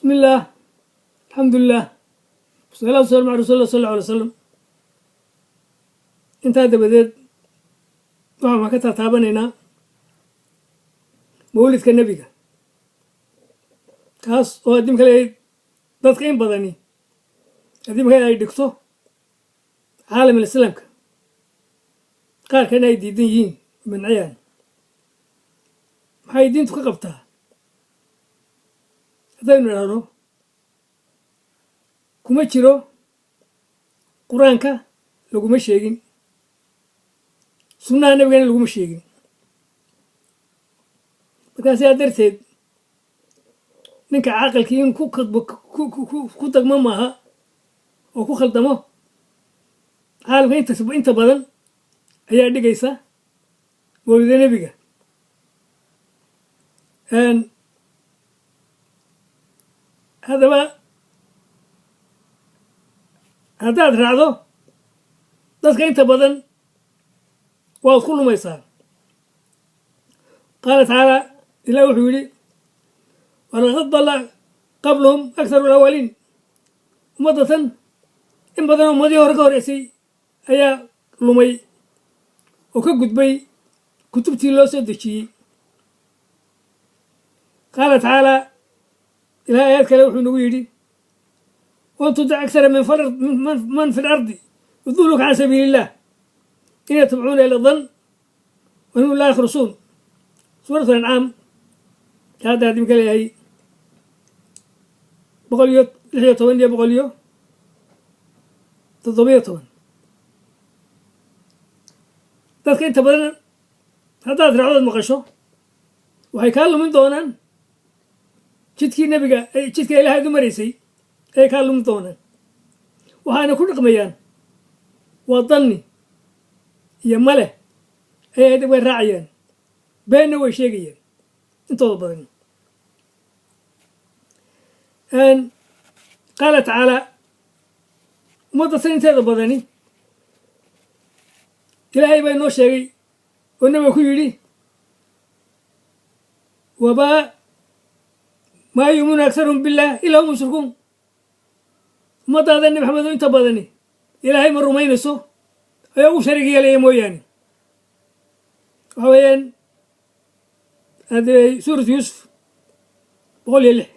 بسم الله، الحمد لله، والصلاة والسلام على رسول الله صلى الله عليه وسلم. Intaa dabadeed waxaan ka taataabanaynaa mawlidka nebiga, kaas oo adimka leeyahay dadka in badani adimka ay dhigto caalam alislaamka, qaarkana ay diidan yihiin, manciyaan. Maxay diintu ka qabtaa haddaynu idhaahno? Kuma jiro Qur-aanka, laguma sheegin, sunnaha nebigana laguma sheegin. Markaa sidaa darteed ninka caqalkii in ku dagmo maaha oo ku khaldamo. Caalamka inta badan ayaa dhigaysa mawlida nebiga. Haddaba haddaad raacdo dadka inta badan, waad ku lumaysaa. Qaala tacaala, ilah wuxuu yidhi: "ولقد ضل قبلهم أكثر الأولين". Ummaddatan in badan ummadihii hore ka horreysay ayaa lumay oo ka gudbay kutubtii loo soo dejiyey. Qaala tacaala, ilaah aayaad kale wuxuu nagu yidhi: "وإن تطع أكثر من في الأرض يضلوك عن سبيل الله إن يتبعون إلا الظن وإن هم إلا يخرصون". Suurat Alancaam hadda hadimka leeyahay 116 iyo 117. Dadka inta badan haddaad raacdood maqasho, waxay kaa lumin doonaan jidkii nebiga, jidka Ilahayd u maraysay ayay kaa lumin doonaan. Waxaana ku dhaqmayaan waa danni iyo male ayay way raacayaan, beenna way sheegayaan intooda badan. Qaala tacaala, ummadda tan inteeda badani Ilaahay baa inoo sheegay oo nabiga ku yidhi: "وما ما يؤمن أكثرهم بالله إلا هم مشركون". Ummaddaada, Nebi Maxamed, oo inta badani Ilaahay ma rumaynayso, ayaa ugu sharig yeelaya mooyaane. Waxa weeyaan Suuratu Yuusuf 106.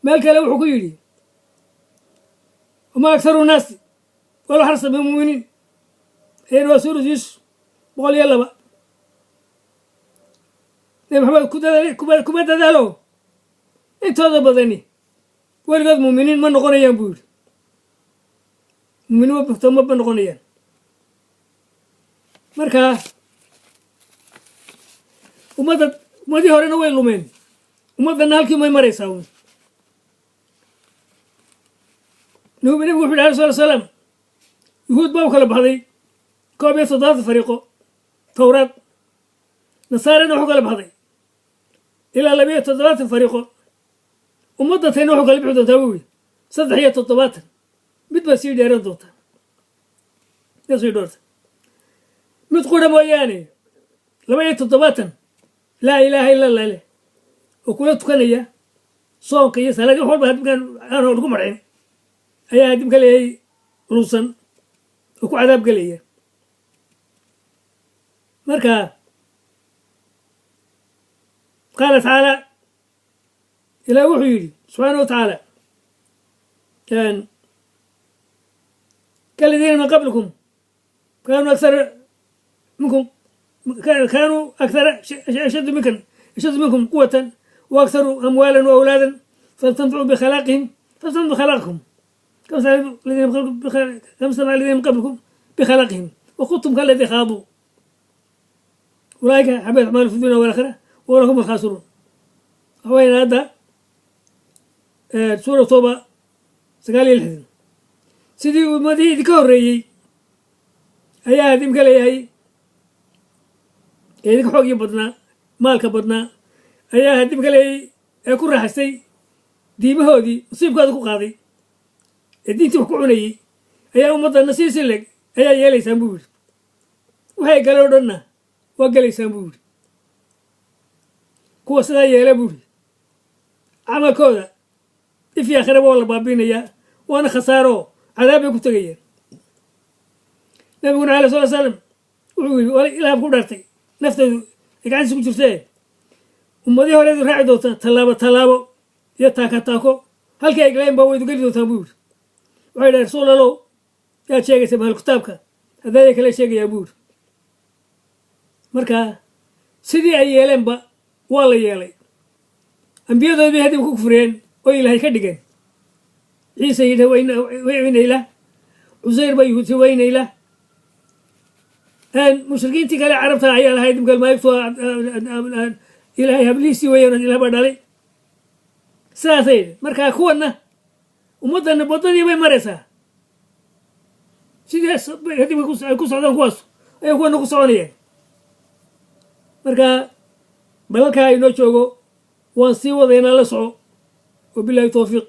Meel kale wuxuu ku yidhi: "وما أكثر الناس ولو حرصت بمؤمنين". Ayana waa Suuratu Yuusuf 102. Nebi Maxamed, kuma dadaalo, intooda badani weligood muuminiin ma noqonayaan buu yidhi, muminiin ma noqonayaan. Marka ummadda, ummadii horena way lumeen, ummaddanna halkii may maraysaa un. Nebigu wuxu yidhi alay slat salaam: Yuhuud baa u kala baxday 71 fariiqo Towraad, Nasaarana wuxuu kala baxday ilaa 72 fariiqo, ummadda tayna wuxuu kala bixi doontaa buu yidhi 73, mid baa sii dheeran doonta, mid sii dheerta, mid qura mooyaane 72 laa ilaaha illa Allah leh oo kula tukanaya soonka iyo salaadii, wax walba hadimkaan aan lagu marcin, ayaa hadimka leeyahay lunsan oo ku cadaab gelaya. Marka qaala tacaala, ilaah wuxuu yidhi subxaana wa tacaala: كالذين من قبلكم كانوا أكثر منكم، كانوا أكثر أشد منكم قوة وأكثر أموالا وأولادا فاستمتعوا بخلاقهم فاستمتعوا بخلاقكم كما استمتع الذين من قبلكم بخلاقهم وخضتم كالذي خاضوا أولئك حبطت أعمالهم في الدنيا والآخرة وأولئك هم الخاسرون. وين هذا؟ Suura Tooba 69. Sidii ummadihii idinka horreeyey ayaa idinka leeyahay ee idinka xoogii badnaa, maalka badnaa, ayaa hadimka leeyahay ee ku raaxaystay diimahoodii, nasiibkooda ku qaaday ee diintii wax ku cunayey, ayaa ummaddanna si si leg ayaa yeelaysaan buu yidhi. Waxay galeen o dhanna waa gelaysaan buu yidhi. Kuwa sidaa yeela buu yidhi. Camalkooda if iyo aakhiraba waa la baabiinayaa, waana khasaaro, cadaab bay ku tegayeen. Nabiguna alay sala slam wuxuu yidhi, ilaah ku dhaartay nafteedu ay gacantiisa ku jirtee, ummadii horeedu raaci doontaa tallaabo tallaabo iyo taaka taako, halkii ay galeen baa waydu geli doontaa buu yidhi. Waxay dhahay, rasuul allow, yaad sheegaysa bahal kitaabka haddaaya kale sheegayaa buu yidhi. Marka sidii ay yeeleenba waa la yeelay. Ambiyadood bay haddii ku kufriyeen oo ilaahay ka dhigeen. Ciise yidhi wayna ilaah, Cusayr baa yuhuudsi wayna ilaah. Mushrikiintii kale carabta ayaa lahayd imkalmaayigtu ilaahay hablihiisii weeyaan, ilaah baa dhalay, sidaasay. Markaa kuwanna ummaddanna waddadii bay maraysaa. Sidaas haddii ay ku socdaan kuwaas ayay kuwana ku soconayaan. Marka balalkaa inoo joogo, waan sii wadaynaa, la soco. Wabillahi towfiiq.